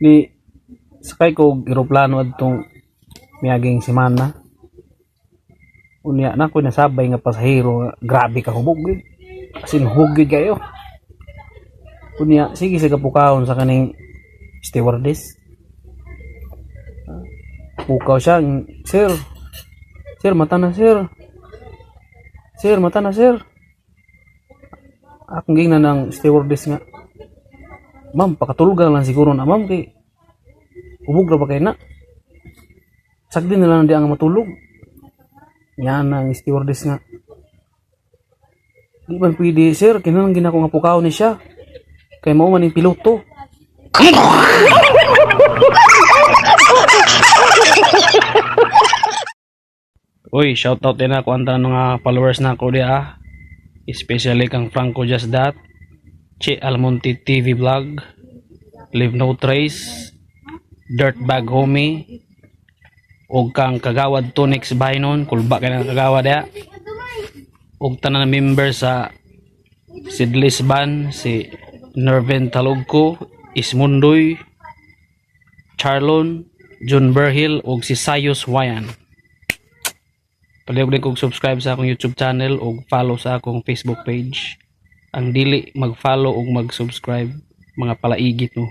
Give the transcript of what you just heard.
Ni sakay ko og eroplano adtong miaging semana. Unya na ko nasabay nga pasahero, grabe ka hubog gyud. As in hubog gyud kayo. Unya sige sa kapukawon sa kaning stewardess. Pukaw siya, "Sir. Sir, mata na, sir. Sir, mata na, sir." Akong gingnan ng stewardess nga, "Ma'am, pakatulgan lang siguro na, ma'am, kay hubog ra ba kay na? Sagdi na lang di ang matulog." Yan ang stewardess nga, "Di man pwede, sir, kinahanglan gina ko nga pukaw ni siya. Kay mao man yung piloto." Uy, shoutout din ako ang tanan mga followers na ako di ah. Especially kang Franco Just That, Che Almonte TV Vlog, Leave No Trace, Dirtbag Homie, ug kang Kagawad Tunix Bainon, kulba kay ng kagawad ya. Ug tanan na member sa Sidlis Ban, si Nervin Talugko, Ismundoy, Charlon, John Berhil ug si Sayos Wayan. Palihog din kog subscribe sa akong YouTube channel ug follow sa akong Facebook page. Ang dili mag-follow ug mag-subscribe, mga palaigit mo.